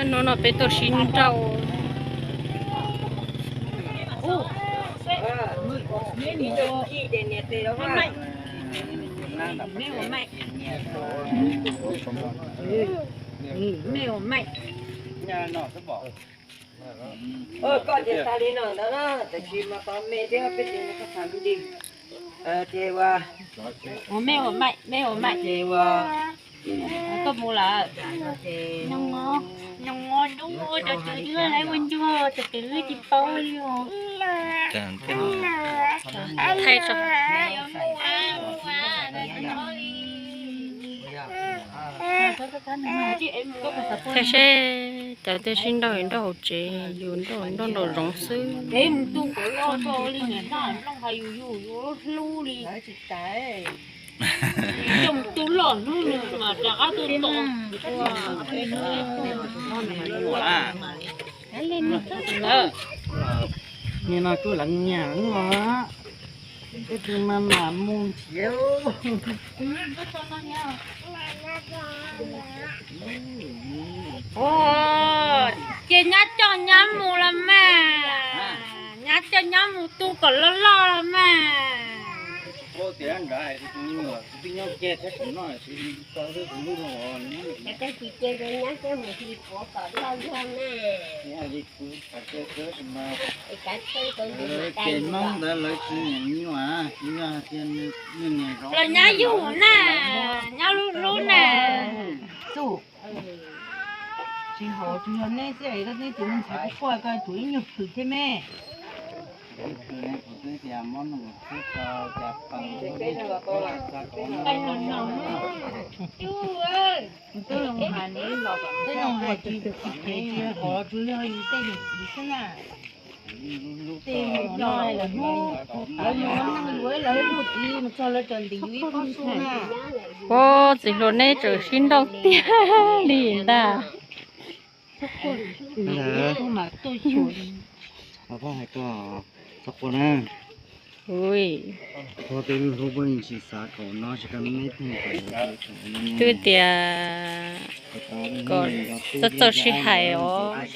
Hnub no peb tuaj sib nrauj. Koj ces tas li no ntawd na, tab sis mas qhov me thiab peb ces nws koj tham me ntsis. Ces ua, me ua maim, me ua maim ces ua, koj mus lawm. Nyob nyob nyob cov twv lawv ua ncua cov twv tsis paub li os. Thaij tso. Thaij seb cov twg sib nrauj nrauj hauv tsev, yus nrauj nrauj nraum zoov xwb. Nim no kuj lawv nyiam os, ib tug mas mam mus nrhiav. Ces nyab coj nyab mus los mas, nyab coj nyab mus tu kom loj loj los mas. Ces Hmoob ntawd lawv tsis nyiam nyuaj, yog tias nws niam zov los nyab yug na, nyab lub hlub na. Tsis haum tsis yog neb xwb es koj tib tug me ntxhais kuj quaj koj tus ib nyuag phwm thiab me. Twb zoo hais tsis tsis phem tsis haum tsis yog yus tej yus txiv xwb na. Tej no lawv hnub lawv mus neej yuav lawv hnub txiv mus txog lawv txawm ntim yus ib pob su na. Ua txiv hluas neb tseem sib nrauj tiag li ntag. Twb tias kom txawj txawj sib hais os.